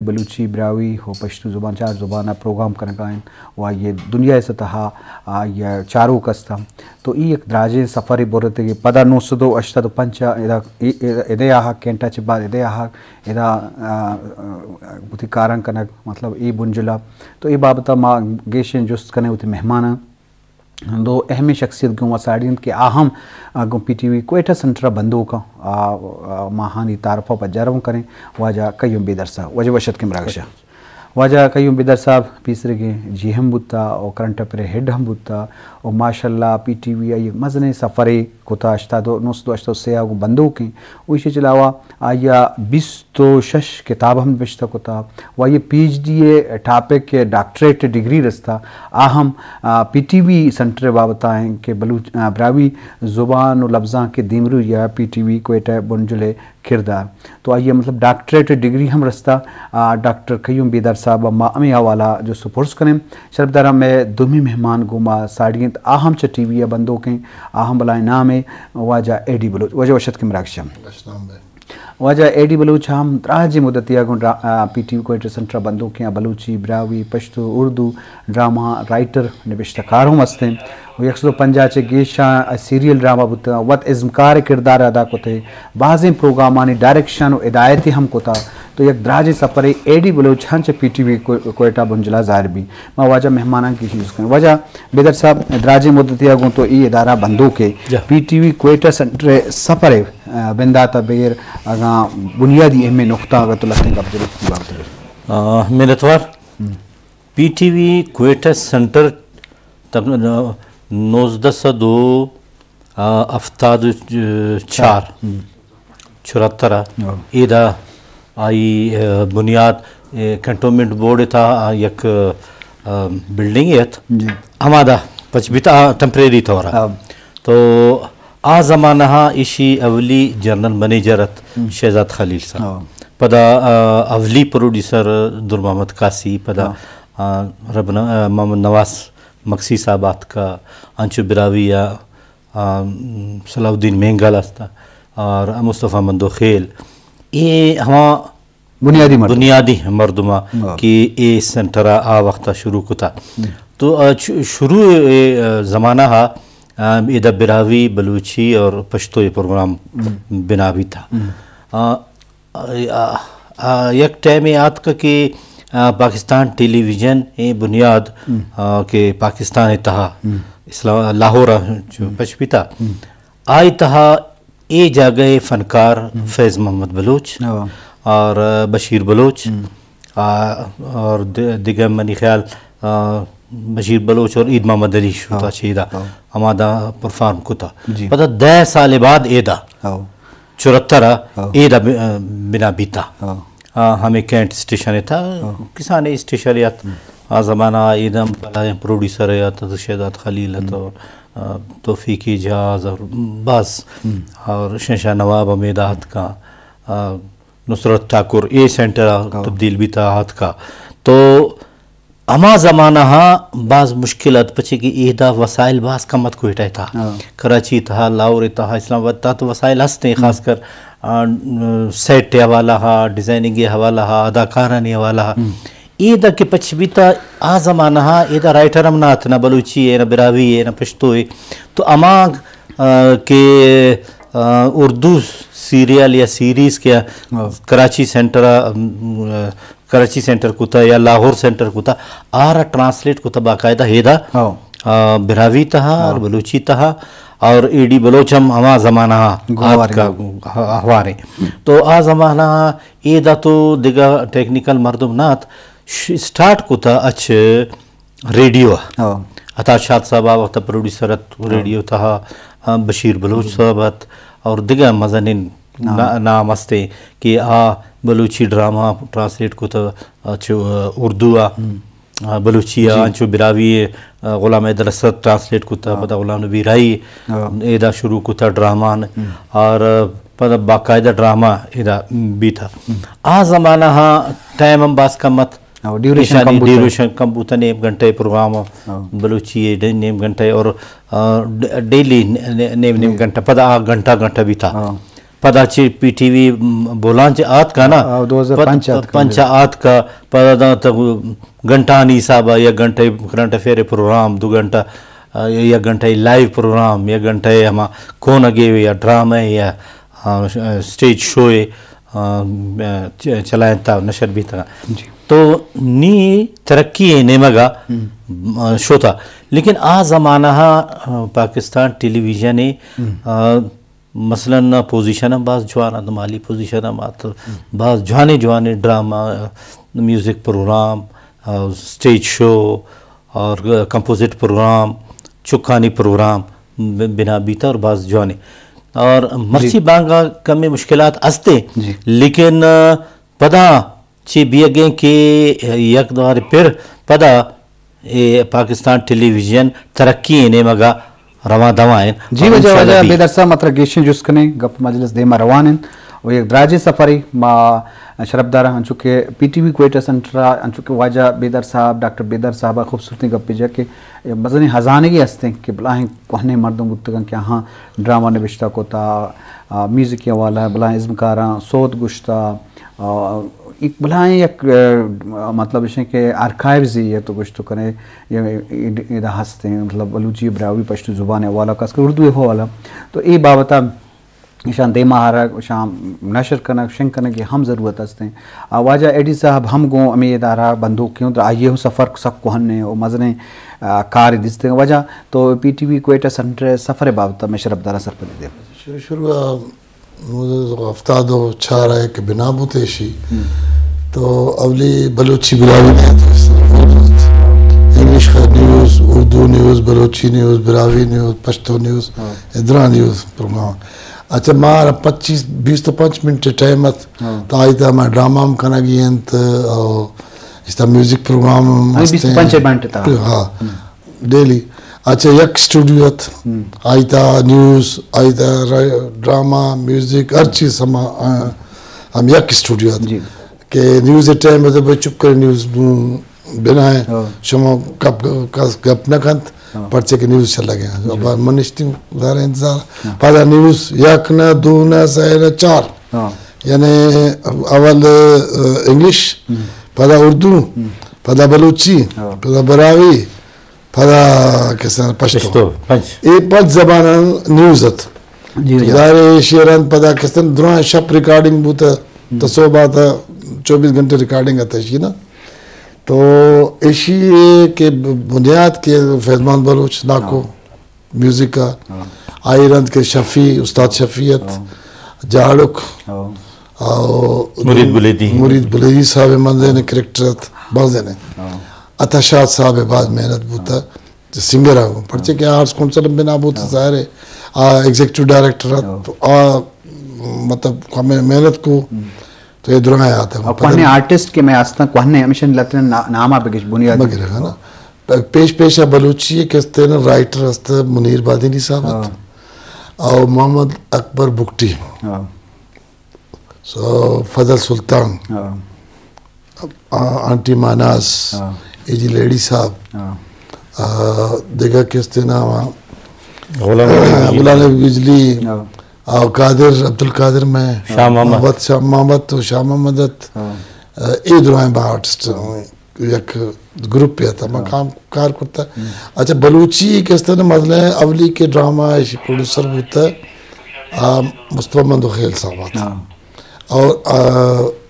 بلوچی، براہوئی و پشتو زبان، چار زبان ءَ پروگرام کنگا انت و آئی ءِ دنیا ءِ سطح ءَ آئی ءِ چاروک است انت۔ تو اے یک دراجیں سفرے برتگ۔ پدا نو سد و ہشتاد و پنچ ءَ ادا، اے، اے، ادے آہگ، کینٹ ءَ چہ بعد ادے آہگ، ادا، آ، آ، وتی کاراں کنگ، مطلب اے بنجل ءَ۔ تو اے بابت ءَ ما گیشیں جست کنیں وتی مہماناں۔ دو اہمیں شخصیت گوں ما ساڑی انت کہ آ ہم، آ، گوں پی ٹی وی کوئٹہ سنٹر ءَ بندوک آں۔ آ، آ، ما آہانی تعارف ءَ پجار ہم کنیں۔ واجہ قیوم بیدر صاحب، واجہ وش اتکیں مراگش ءَ۔ واجہ قیوم بیدر صاحب پیسریگیں جی ایم بوتا و کرنٹ افیئر ءِ ہیڈ ہم بوتا و ماشاءاللہ پی ٹی وی ءَ یک مزنیں سفرے کتا، ہشتاد و، نو سد و ہشتاد و سے ءَ گوں بندوکیں۔ و ایشی چہ علاوہ آئی ءَ بیست و شش کتاب ہم نبشتہ کتا و آئی ءَ پی ایچ ڈی ءِ ٹاپک ءِ ڈاکٹریٹ ڈگری رستا۔ آ ہم، آ، پی ٹی وی سنٹر ءِ بابت ءَ ایں کہ بلوچ، آ، براہوئی زبان و لبزانک ءِ دیمروئی ءَ پی ٹی وی کوئٹہ بنجل ءِ کردار۔ تو آئی ءَ مطلب ڈاکٹریٹ ڈگری ہم رستا۔ آ، ڈاکٹر قیوم بیدار صاحب ءَ ما ہمے حوالہ ءَ جست و پرس کنیں۔ شرپداراں، مئے دومی مہمان گوں ما ساڑی انت، آ ہم چہ ٹی وی ءَ بندوکیں، آ ہم بلاہیں نامے، واجہ اے ڈی بلوچ۔ واجہ وش اتکیں مراگش ءَ۔ واجہ اے ڈی بلوچ ہم دراجیں مدتے ءَ گوں ڈرا-، آ، پی ٹی وی کوئٹہ سنٹر ءَ بندوکیں، آ بلوچی، براہوئی، پشتو، اردو، ڈرامہ رائٹر، نبشتہ کار ہم استیں۔ و یک سد و پنجاہ چہ گیشاں سیریل ڈرامہ بوتگ، وت ازمکار ءِ کردار ادا کتگ، بازیں پروگرامانی ڈائریکشن و ہدایت ہم کتا۔ تو یک دراجیں سفرے اے ڈی بلوچ ہم چہ پی ٹی وی کو-، کوئٹہ بنجل ءَ ظاہر بی۔ ما واجہ مہماناں گیشیں جست کنیں۔ واجہ بیدر صاحب، دراجیں مدتے ءَ گوں تو اے ادارہ بندوکے، جا۔ پی ٹی وی کوئٹہ سنٹر ءِ سفر ءِ، آ، بندات ءَ بغیر اگاں بنیادی اہمیں نقطہ اگاں تو لہتیں گپ جنئے، اے بابت ءَ بگوش۔ آ، منتوار۔ ہم۔ پی ٹی وی کوئٹہ سنٹر تب-، نوزدہ سد و ہفتاد و چار، ہم۔ چورہتر ءَ، ہاں۔ ایدا آئی، آ، بنیاد، اے، کنٹونمنٹ بورڈ ءِ تہا یک، آ، بلڈنگ ات۔ جی۔ ہمادا پچ بیتا، آ، ٹمپریری طور ءَ۔ ہاں۔ تو آ زمانہ ءَ ایشی اولی جنرل منیجر ات، ہم۔ شہزاد خلیل صاحب۔ ہاں۔ پدا، آ، اولی پروڈیوسر در محمد قاسی، پدا، ہاں۔ آ، ربنا-، آ، محمد نواز مکسی صاحب آتکا، انچو براہوئی ءَ، آ، صلاح الدین مینگل است اور مصطفی مندوخیل۔ اے ہما بنیادی مردم۔ بنیادی مردم ءَ، ہاں۔ کہ اے سنٹر ءَ آ وقت ءَ شروع کتا۔ ہم۔ تو، آ، چ-، شروع اے، آ، زمانہ ءَ، آ، ادا براہوئی، بلوچی اور پشتو اے پروگرام، ہم۔ بنا بیتا۔ ہم۔ آ، آ، آ، یک ٹائمے آتک کہ، آ، پاکستان ٹیلی ویژن ءِ بنیاد، ہم۔ آ، کہ پاکستان ءِ تہا، ہم۔ اسلام، لاہور ءَ چو، ہم۔ پچ بیتا۔ ہم۔ آئی تہا اے جاگہ ءِ فنکار، ہم۔ فیض محمد بلوچ، ہاں۔ اور، آ، بشیر بلوچ، ہم۔ آ، اور د-، دگہ منی خیال، آ، بشیر بلوچ اور عید محمد علی شوتا، ہاں۔ چیدا۔ ہاں۔ ہمادا پرفارم کتا۔ جی۔ پدا دہ سال بعد ایدا۔ ہاں۔ چورہتر ءَ، ہاں۔ ایدا ب-، بنا بیتا۔ ہاں۔ آ، ہمے کینٹ اسٹیشن ءِ تہا، ہاں۔ کسانیں اسٹیشن ات۔ ہم۔ آ زمانہ ءَ ایدا بلاہیں پروڈیوسر ات، شہزاد خلیل ات، ہم۔ اور، آ، توفیق اعجاز اور باز، ہم۔ اور شہنشاہ نواب ہم ایدا اتکاں۔ آ، نصرت ٹھاکر اے سینٹر ءَ، ہاں۔ تبدیل بیتا، اتکا۔ تو ہما زمانہ ءَ باز مشکل ات، پچے کہ ایدا وسائل باز کم ات کوئٹہ ءِ تہا۔ ہاں۔ کراچی ءِ تہا، لاہور ءِ تہا، اسلام آباد ءِ تہا تو وسائل ہستیں، ہم۔ خاص کر، آ، سیٹ ءِ حوالہ ءَ، ڈیزائننگ ءِ حوالہ ءَ، اداکارانی حوالہ ءَ۔ ہم۔ ایدا کہ پچ بیتا، آ زمانہ ءَ ایدا رائٹر ہم نہ ات، نہ بلوچی ءِ، نہ براہوئی ءِ، نہ پشتو ءِ۔ تو ہما، آ، کہ، آ، اردو سیریل یا سیریز کہ، ہاں۔ کراچی سینٹر ءَ، ام، کراچی سینٹر کتا یا لاہور سینٹر کتا، آرا ٹرانسلیٹ کتا باقاعدہ ایدا، ہاں۔ آ، براہوئی تہا، ہاں۔ اور بلوچی تہا، اور اے ڈی بلوچ ہم ہما زمانہ گوارے آتکا، ہاں۔ احوارے۔ تو آ زمانہ ایدا تو دگہ ٹیکنیکل مردم نہ ات، ش-، اسٹارٹ کتا اچ ریڈیو ءَ۔ ہاں۔ عطا شاد صاحب آ وقت پروڈیوسر ات، ہاں۔ ریڈیو تہا، آ، بشیر بلوچ، ہم۔ صاحب ات، اور دگہ مزنیں، ہاں۔ نا-، نام ہستے کہ آ بلوچی ڈرامہ ٹرانسلیٹ کتا، آ، چو، آ، اردو ءَ، ہم۔ آ، بلوچی ءَ، جی۔ انچو براہوئی ءَ، آ، غلام حیدر حسرت ٹرانسلیٹ کتا، ہاں۔ پدا غلام نبی راہی ہاں۔ ایدا شروع کتا ڈرامہ ءَ، ہم۔ اور پدا باقاعدہ ڈرامہ ایدا بیتا۔ ہم۔ آ زمانہ ءَ ٹائم ہم باز کم ات۔ ہاں، ڈیوریشن ایشانی کم بوتا۔ ڈیوریشن کم بوتا، نیم گھنٹہ پروگرام، ہاں۔ بلوچی ءِ ڈے-، نیم گھنٹہ اور، آ، ڈ-، ڈیلی ن-، ن-، نیم، نیم جی۔ گھنٹہ، پدا آ گھنٹہ، گھنٹہ بیتا۔ ہاں۔ پدا چہ پی ٹی وی بولانچ آتکا نا، آ، دو ہزار پنچ پد-، آتکا۔ پنچ آتکا، پدا داں تو گھنٹانی حساب ءَ، یک گھنٹہ کرنٹ افیئر پروگرام، دو گھنٹہ، آ، یک گھنٹہ لائیو پروگرام، یک گھنٹہ ہما کونگے یا ڈرامہ یا، آ، اسٹیج شوئے، آ، چ-، چلائینتا نشر بیتگا۔ جی۔ تو نی ترقی نیمگا، آ، شوتا۔ لیکن آ زمانہ، آ، پاکستان ٹیلی ویژن، آ، مثلاً پوزیشن ہم باز جوان ات، مالی پوزیشن ہم ات، باز جوانیں جوانیں ڈرامہ، میوزک پروگرام، آ، اسٹیج شو اور کمپوزٹ پروگرام، چکانی پروگرام ب-، بنا بیتا اور باز جوانیں۔ اور مرچی بانگا کمی مشکلات ہستے، جی۔ لیکن، آ، پدا چی بیگیں کہ یک دوار پھر پدا اے پاکستان ٹیلی ویژن ترقی نیمگا رواں دواں انت۔ جی، اور واجہ، انشاءاللہ واجہ بی۔ بیدر صاحب، ما ترا گیشیں جست کنیں، گپ مجلس دیما روان انت و یک دراجیں سفرے ما شرپ داراں، انچو کہ پی ٹی وی کوئٹہ سینٹر ءَ، انچو کہ واجہ بیدر صاحب، ڈاکٹر بیدر صاحب ءَ خوبصورتیں گپے جا کہ مزنیں ہزانگے ہستیں کہ بلاہیں کوہنیں مردم بوتگاں کہ آہاں ڈرامہ نبشتہ کتا، آ، میوزک حوالہ بلاہیں ازمکاراں سوت گوشتا، آ، یک بلاہیں یک، آ، مطلب اش کہ آرکائیوز یہ تو گوشت کنے، یہ ادا ہستیں، مطلب بلوچی، براہوئی، پشتو زبان حوالہ، خاص کر اردو حوالہ۔ تو اے بابت اشان دیما آرگ، اشان نشر کنگ، شنگ کنگ ءِ ہم ضرورت ہستیں۔ آ، واجہ اے ڈی صاحب ہم گوں ہمیں ادارہ بندوک کیوں، آئی ہم سفر سک کوہن نے و مزنیں، آ، کار دیستیں۔ واجہ تو پی ٹی وی کوئٹہ سینٹر سفر بابت میں شرپ دارا سرپدی دے۔ شروع، شروع، آ، ہفتاد و چار ءَ کہ بنا بوت ایشی، تو اولی بلوچی براہوئی نیت۔ انگلش نیوز، اردو نیوز، بلوچی نیوز، براہوئی نیوز، پشتو نیوز، ادرا نیوز پروگرام۔ اچھا، مارا پچیس، بیست و پنچ منٹ ٹائم ات، تو آئی تا ما ڈرامہ ہم کنگی انت، اور اس تا میوزک پروگرام ہم ہاں، بیست و پنچ منٹ تا۔ ہاں۔ ڈیلی۔ اچھا، یک اسٹوڈیو ات۔ آئی تا نیوز، آئی تا ر-، ڈرامہ، میوزک، ہر چیز ہما، آ، ہم یک اسٹوڈیو ات۔ جی۔ کہ نیوز ٹائم ات، بھئی چپ کرے، نیوز بنائیں۔ شما گپ، کس گپ نہ کنت، پرچے کہ نیوز چل لگے۔ اب من نشتیں، ظاہر انتظار۔ پدا نیوز یک نہ، دو نہ، سہ نہ، چار۔ یعنی اول، آ، انگلش، پدا اردو، پدا بلوچی، پدا براہوئی، پدا کسان پشتو۔ پشتو، پنچ۔ اے پنچ زباناں نیوز ات۔ جی، تو جی۔ ظاہر ہے، ایشی رند پدا کسان درائیں شپ ریکارڈنگ بوتا، تو صبح تا چوبیس گھنٹے ریکارڈنگ ات ایشی نا۔ تو ایشی اے کہ بنیاد کہ فیض محمد بلوچ ناکو میوزک ءَ، آئی رند کہ شفیع، استاد شفیع ات، جاڑک، او مرید بلیدی۔ مرید بلیدی صاحب مزنیں کریکٹر ات، مزنیں۔ عطا شاد صاحب باز محنت بوتا، سنگر آ، پرچے کہ آرٹس کونسل بنا بوتا، ظاہر ہے، آ ایگزیکٹو ڈائریکٹر ات، تو آ، مطلب، ہمیں محنت کو، تو یہ درائیں آتا۔ اور کوہنے آرٹسٹ کہ میں آستاں، کوہنے ہمیشہ لتنے نا-، نامہ بگش بنیاد۔ مگر ہے نا۔ پیش پیش ءَ بلوچی ءِ کستیں رائٹر است منیر بادینی صاحب ات۔ او محمد اکبر بگٹی۔ سو فضل سلطان۔ آ، آنٹی ماناز۔ اے جی لیڈی صاحب۔ آ، دگہ کستیں نام؟ غلام نبی بجلی۔ غلام نبی بجلی۔ او قادر، عبدالقادر میں۔ شاہ محمد۔ محمد شاہ محمد تو شاہ محمد ات۔ آ، اے درائیں با آرٹسٹ۔ یک گروپے ات، ما کام کار کرتا۔ اچھا، بلوچی کہ است نا، مزنیں اولی کہ ڈرامہ ایشی پروڈیوسر بوتا، آ، مصطفی مندو خیل صاحب ات۔ اور، آ،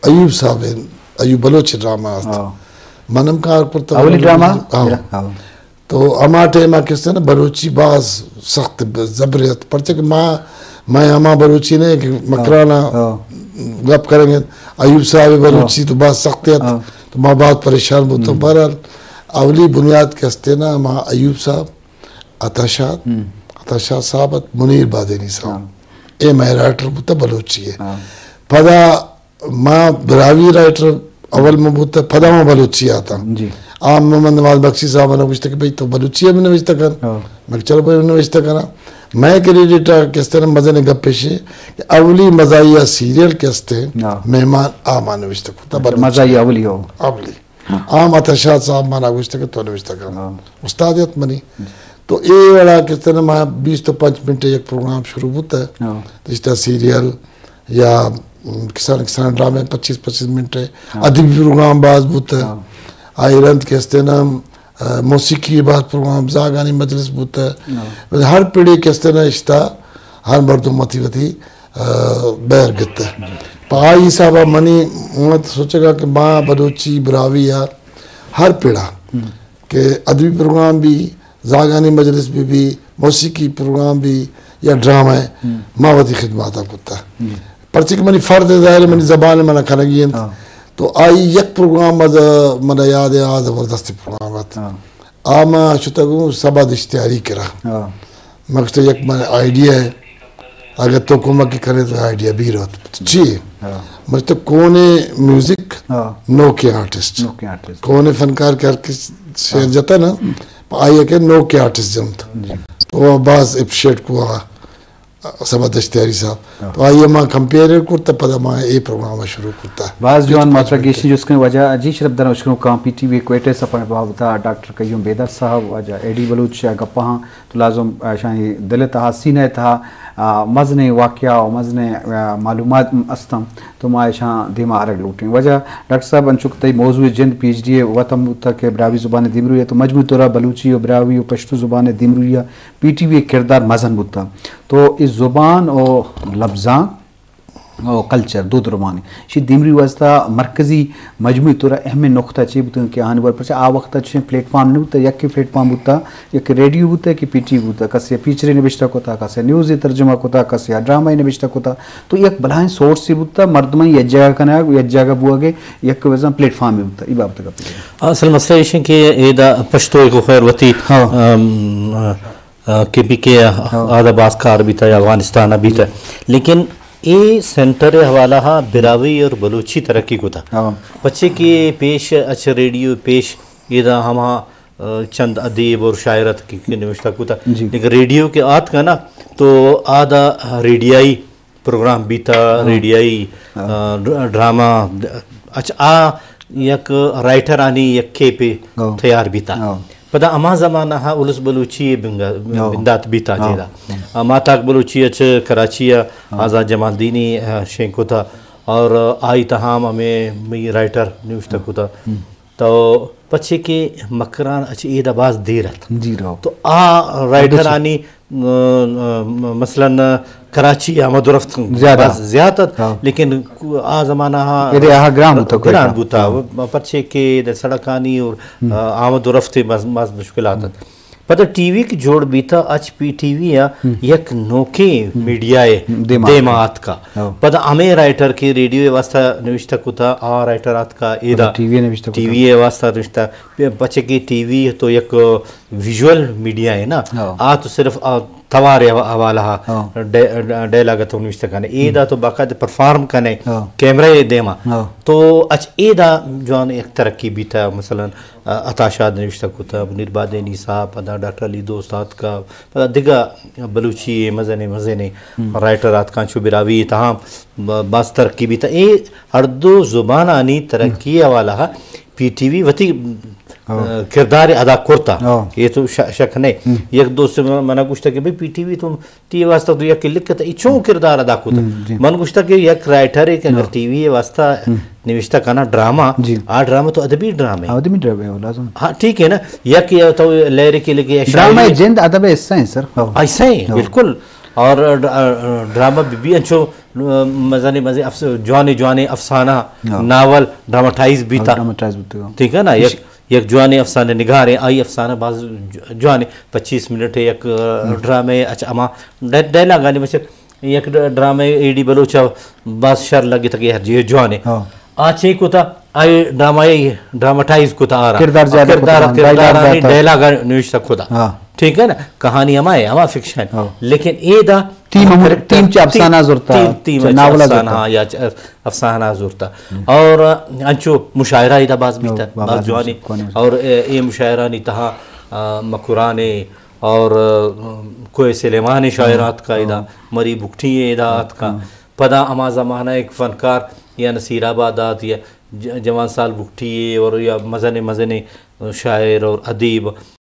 ایوب صاحب، ایوب بلوچ ڈرامہ ات۔ من ہم کار کرتا۔ اولی ڈرامہ؟ ہاں۔ تو ہما ٹائم ءَ کہ است نا، بلوچی باز سخت زبر ات، پرچہ کہ ما، ما ہما بلوچی نہ کہ مکران ءَ گپ کریں۔ ایوب صاحب بلوچی تو باز سخت ات، تو ما باز پریشان بوتوں۔ بہرحال، اولی بنیاد کہ است نا، ما ایوب صاحب، عطا شاد، عطا شاد صاحب ات، منیر بادینی صاحب، اے مئے رائٹر بوتا بلوچی ءِ۔ پدا ما براہوئی رائٹر اول ما بوتا، پدا ما بلوچی آتا۔ آ محمد نواز بخشی صاحب نے گوشتا کہ بھئی تو بلوچی ءَ بہ نوشتہ کن۔ میں چلو بھئی نوشتہ کنا۔ میں کریڈٹ ءَ کہ است نا، مزنیں گپ ایشی کہ اولی مزاحیہ سیریل کہ است نا، مہمان، آ ما نوشتہ کرتا بلوچی۔ مزاحیہ اولی ہو۔ اولی۔ آ ما عطا شاد صاحب ما نہ گوشتا کہ تو نوشتہ کن۔ استاد ات منی۔ تو اے وڑا کہ است نا، ما بیست و پنچ منٹ یک پروگرام شروع بوتا۔ رشتہ سیریل، یا کسان کسان ڈرامے پچیس پچیس منٹ ءِ، ادبی پروگرام باز بوتہ. آئی رند کہ استیں نا، موسیقی ءِ باز پروگرام، زاگانی مجلس بوتہ. ہر پڑے کہ استیں نا اشتا، ہر مردم وتی وتی بہر گتہ. پہ آئی حساب ءَ منی من سوچگا کہ ما بلوچی براہوئی ءَ ہر پڑا کہ ادبی پروگرام بی، زاگانی مجلس بی بی، موسیقی پروگرام بی یا ڈرامہ، ما وتی خدمات ءَ کتہ. پرچہ کہ منی فرض ءِ، ظاہر ءَ منی زبان ءِ من کنگی انت. تو آئی یک پروگرام از من یاد ءَ، آ زبردست پروگرام ات. آ ما شتگوں سبا دشتیاری کرا. من گوشتہ یک من آئیڈیا ہے، اگر تو کمک کنے تو آئیڈیا بی روت. چی؟ من گوشتہ کون میوزک، نوکیں آرٹسٹ. کون فنکار کہ ہر کس شعر جتا نا، آئی کہ نوکیں آرٹسٹ جنت. تو باز اپریشیٹ کو سبا دشتیاری صاحب. تو آئی ما کمپیئر کرتا، پدا ما اے پروگرام شروع کرتا. باز جوان. ماترا گیشیں جست کنیں واجہ جی شرپ دراں اشکنوں کاں پی ٹی وی کوئٹہ سفر بابتا ڈاکٹر قیوم بیدار صاحب، واجہ اے ڈی بلوچ گپا ہاں. تو لازم اشانی دل ءِ تہا، سینہ ءِ تہا، آ، مزنیں واقعہ و مزنیں، آ، معلومات استاں، تو ما اشاں دیما آرگ لوٹیں. واجہ ڈاکٹر صاحب، انچو کہ تئی موضوع جند پی ایچ ڈی ءِ وت ہم بوتگ کہ براہوئی زبان ءِ دیمروئی ءَ، تو مجموعی طور ءَ بلوچی و براہوئی و پشتو زبان ءِ دیمروئی ءَ پی ٹی وی ءِ کردار مزن بوتگ. تو اے زبان و لبزانک و کلچر دود ربانی شی دیمروی واسطہ مرکزی مجموعی طور ءَ اہمیں نقطہ چے بوتگ کہ آہانی بار، پرچہ آ وقت ءَ چشیں پلیٹ فارم نہ بوتگ، یکے پلیٹ فارم بوتگ، یکے ریڈیو بوتگ، یکے پی ٹی وی بوتگ، کسے ءَ فیچرے نبشتہ کتگ، کسے ءَ نیوزے ترجمہ کتگ، کسے ءَ ڈرامہ نبشتہ کتگ. تو یک بلاہیں سورسے بوتگ، مردمانی یک جاگہ کنگ، یک جاگہ بوگ ءِ یک وزن پلیٹ فارمے بوتگ. اے بابت ءَ گپ بکنیں. اصل مسئلہ ایش انت کہ اے دا پشتو ءَ خیر وتی، ہاں. ام، آ، کے پی کے ءَ، ہاں. آ دا باز کار بیتا یا افغانستان ءَ بیتا. لیکن اے سینٹر ءِ حوالہ ءَ براہوئی اور بلوچی ترقی کتا. ہاں. پچے کہ پیش اچ ریڈیو پیش ادا ہما، آ، چند ادیب اور شاعر ات کہ، کہ نوشتہ کتا. جی. لیکن ریڈیو کہ آتکا نا تو آ دا ریڈیائی پروگرام بیتا، ہاں. ریڈیائی، ہاں. آ، ڈر-، ڈرامہ، اچ آ یک رائٹر آنی یک کیپے، ہاں. تیار بیتا. ہاں. پدا ہما زمانہ ءَ الس بلوچی بنگا-، ہاں. بندات بیتا. ہاں. جیدا. ہاں. آ، ماہتاک بلوچی اچ کراچی ءَ، ہاں. آزاد جمالدینی، آ، شنگ کتا اور آئی تہا ہم ہمیں می رائٹر نوشتہ کتا. تو پچے کہ مکران اچ ایدا باز دیر ات. دیر ات. تو آ رائٹر آنی، م-، م-، مثلاً کراچی آمد و رفت زیادہ. باز زیات ات، ہاں. لیکن آ زمانہ ہا ایدے آہا گران بوتا، گران بوتا. ہاں. پرچے کہ در سڑکانی اور، آ، آمد و رفت باز، باز مشکلات ات. پدا ٹی وی کہ جوڑ بیتا، اچ پی ٹی وی آ یک نوکیں میڈیا ہے، دیما دیما آتکا. ہاں. پدا ہمیں رائٹر کہ ریڈیو واسطہ نوشتہ کتا، آ رائٹر آتکا ایدا. پدا ٹی وی نوشتہ کتا. ٹی وی واسطہ نوشتہ. پ-، پچے کہ ٹی وی تو یک ویژول میڈیا ہے نا، ہاں. آ تو صرف آ توار ءِ حوالہ، ہاں. ڈے-، ڈے-، ڈائلاگ تو نوشتہ کنے. ایدا تو باقاعدہ پرفارم کنے، ہاں. کیمرہ ءِ دیما. ہاں. تو اچ ایدا جوان یک ترقی بیتا، مثلاً، آ، عطا شاد نوشتہ کتا، منیر بادینی صاحب، پدا ڈاکٹر علی دوست آتکا، پدا دگہ بلوچی مزنے مزنے رائٹر آتکاں، چو براہوئی تہا ب-، باز ترقی بیتا. اے ہر دو زبانانی ترقی حوالہ پی ٹی وی وتی، آ، کردار ادا کرتا. اے تو ش-، شک نہیں. یک دوست من، منا گوشتا کہ بھئی پی ٹی وی تو تی واسطہ تو یک لکھتا، ای چون کردار ادا کرتا؟ جی. من گوشتا کہ یک رائٹر ہے کہ اگر ٹی وی واسطہ نوشتہ کنا ڈرامہ، جی. آ ڈرامہ تو ادبی ڈرامہ ہے. ادبی ڈرامہ ہے، لازم. ہاں، ٹھیک ہے نا. یک یا تو لیرک لکھے یا ڈرامہ شاعری. جند ادب حصہ ہیں، سر. ہاں. حصہ ہیں، بالکل. اور ڈ-، ڈرامہ بی بی انچو مزنی مزنی افس-، جوانی جوانی افسانہ، ہاں. ناول ڈراماٹائز بیتا. ڈراماٹائز بیتا. ٹھیک ہے نا؟ یک، یک جوانی افسانہ نگار ہے، آئی افسانہ باز ج-، جوانی پچیس منٹ ہے، یک، آ، ڈرامہ ہے، اچھا، اما ڈ-، ڈائلاگ آنی بچے، یک ڈ-، ڈرامہ ہے، اے ڈی بلوچ باز شر لگی تک یہ جوانی. ہاں. آ چے کتا، آئی ڈرامہ، ڈراماٹائز کتا آرا. کردار زیادہ کردار، کتا، کردار ڈائلاگ آنی زیادہ. ڈائلاگ نوشتہ کتا. ہاں. ٹھیک ہے نا؟ کہانی ہما ہے، ہما فکشن. ہاں. لیکن اے دا ٹیم ہم، کریکٹر، ٹیم چہ افسانہ زورتا، ٹیم، ٹیم چہ ناول افسانہ، زورتا. ہاں، یا چہ افسانہ زورتا. اور انچو مشاعرہ ادا باز بیتا، باز جوانی. اور اے، اے مشاعرہ نی تہا، آ، مکرانے اور، آ، کوہ سلیمان شاعر آتکا ادا، مری بگٹی ادا آتکا. پدا ہما زمانہ ایک فنکار یا نصیر آباد آت یا ج-، جوان سال بگٹی اور یا مزن مزن شاعر اور ادیب